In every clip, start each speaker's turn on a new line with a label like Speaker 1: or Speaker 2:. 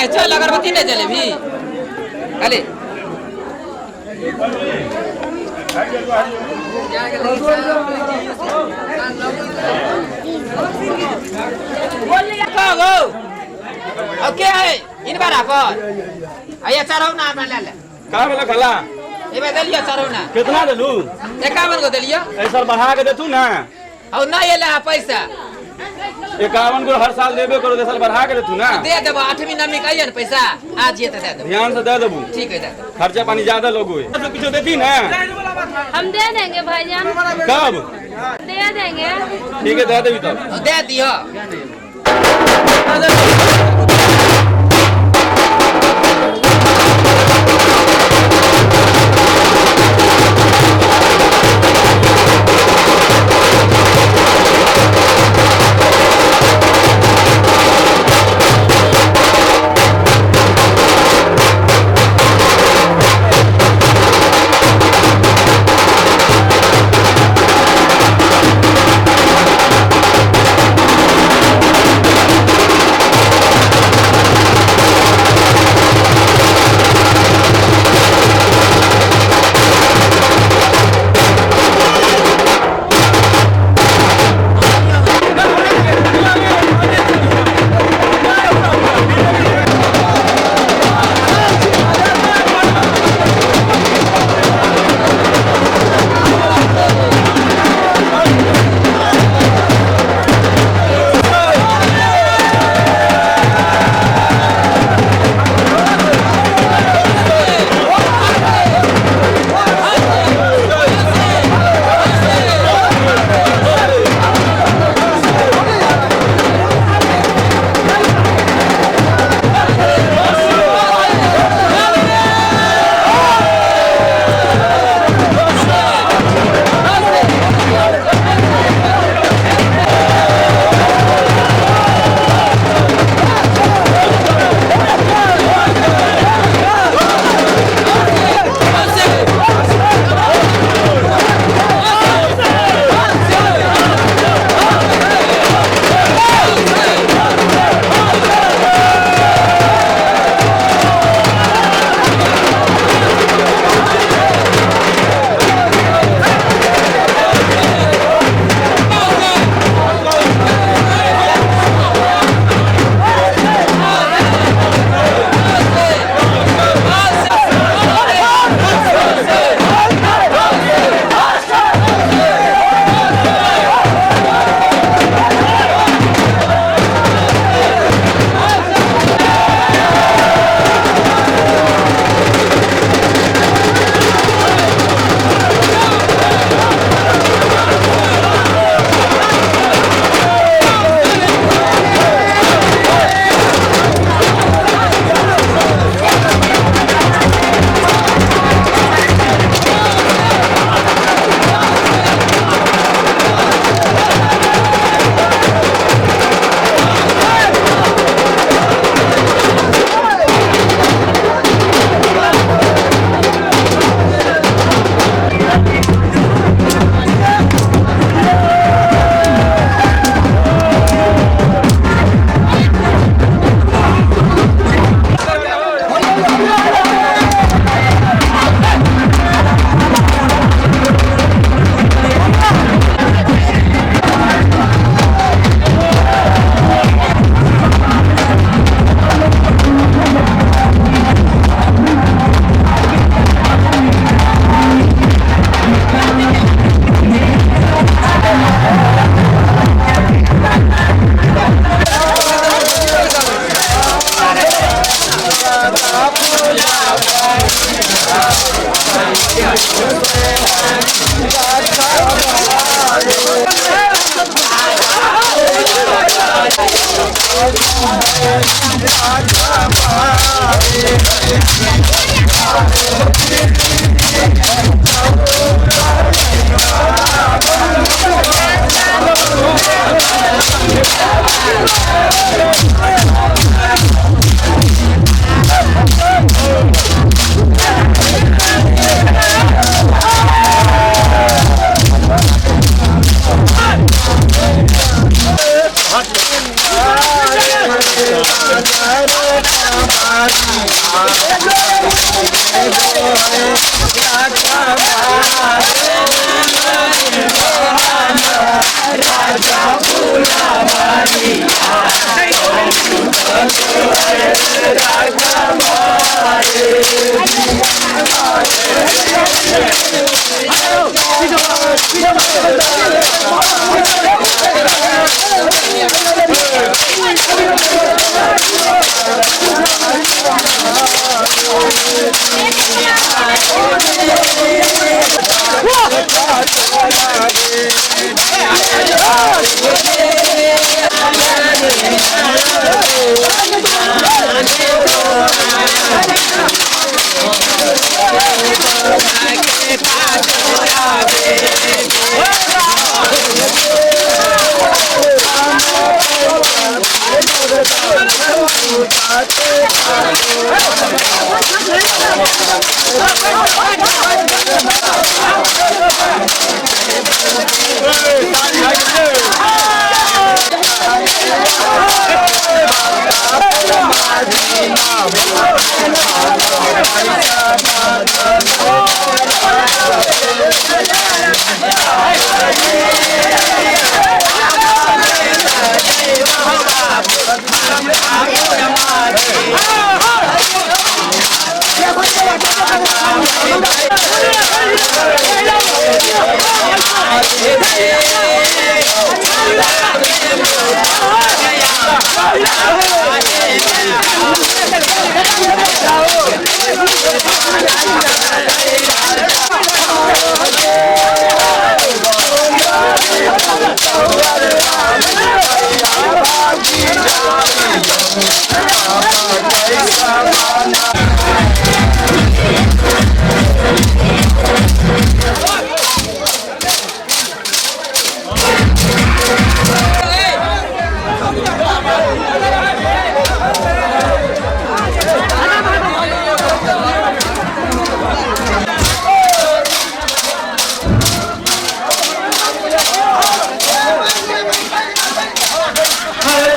Speaker 1: है, चल अगरबत्ती नहीं जले भी अरे अब क्या है इन बार आप आइए चढ़ाओ ना अपना ले ले
Speaker 2: का वाला खला
Speaker 1: ए बे दलियो चढ़ाओ ना।
Speaker 2: कितना देलू?
Speaker 1: 51 को दलियो।
Speaker 2: ऐसा बढ़ा के देतू ना।
Speaker 1: और ना ये ला पैसा
Speaker 2: 51 को हर साल देबे करो, साल बढ़ा के देतू ना।
Speaker 1: दे देबो 8वीं 9वीं का आइए ना पैसा आज ये तो दे देबो।
Speaker 2: ध्यान से दे देबू।
Speaker 1: ठीक है दे देबो।
Speaker 2: खर्चा पानी ज्यादा लोग हुए तो कुछ देती ना।
Speaker 3: हम दे देंगे भाईजान।
Speaker 2: कब
Speaker 3: दे देंगे?
Speaker 2: ठीक है दे देबी तब
Speaker 1: दे दियो।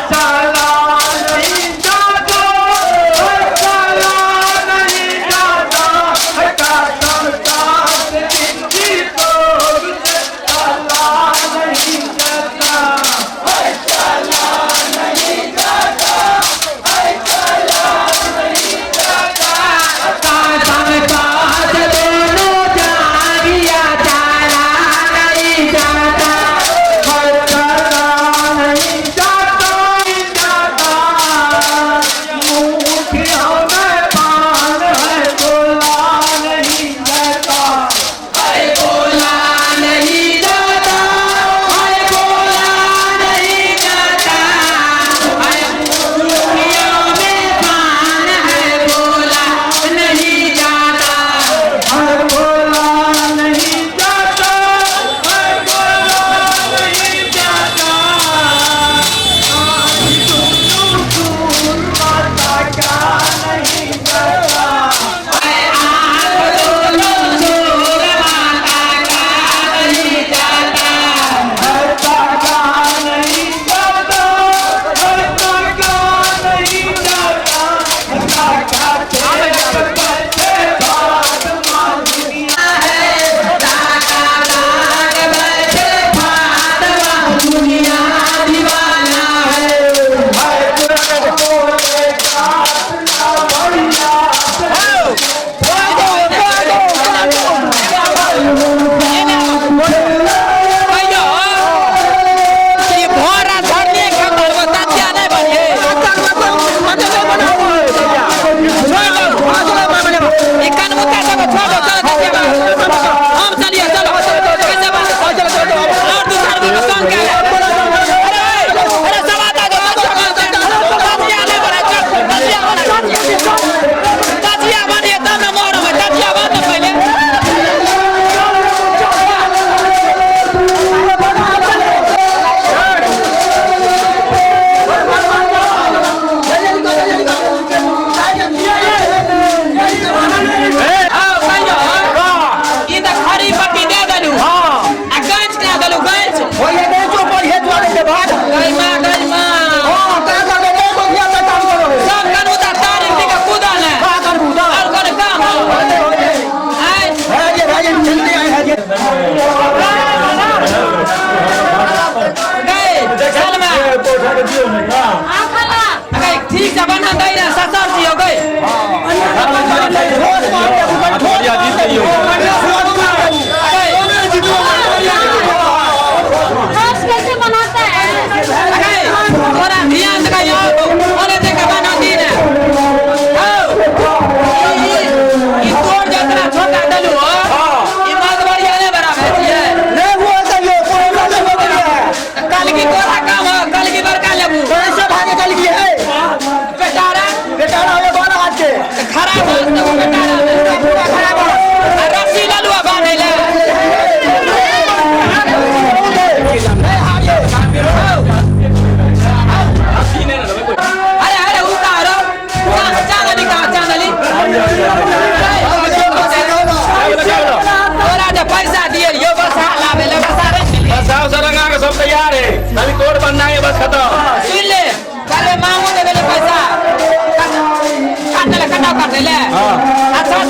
Speaker 4: चला नहीं जाता।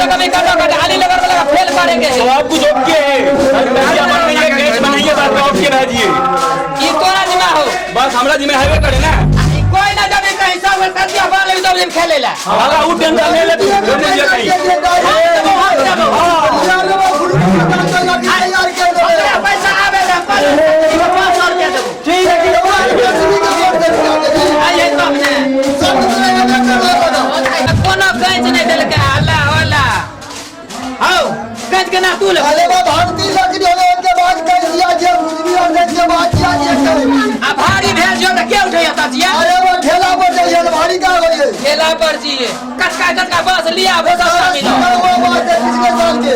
Speaker 1: से कभी कटो कट आली लेबर वाला का फेल करेंगे।
Speaker 2: सब कुछ ओके है, कचिया बनाइए, गैस बनाइए, बात ओके भाजी।
Speaker 1: ई तोरा जिम्मा हो।
Speaker 2: बस हमरा जिम्मे हेबे करे ना।
Speaker 1: ई कोई ना जब इनका हिसाब में सदिया बाल ले तब खेले ला।
Speaker 2: हाला उ टेंशन ले ले तू ले लिया कहीं।
Speaker 1: हमरा पैसा आवे ला कल 500 रुपया देबो।
Speaker 4: ठीक है।
Speaker 1: आइए तब ने कोनो कैंच नहीं देलकै। अल्लाह अल्लाह, हौ कैंच के ना तू ले।
Speaker 4: अरे बा भारती लकड़ी होने के बाद कर दिया जे बुझनी होने के बाद किया जे करे।
Speaker 1: आ भारी भेल जो त के उठैया तजिया?
Speaker 4: अरे वो ठेला पर जाइए, भारी का होइए?
Speaker 1: ठेला पर जिए कचका कचका बस लिया भोसा मिलो।
Speaker 4: वो बात है पिछले साल के।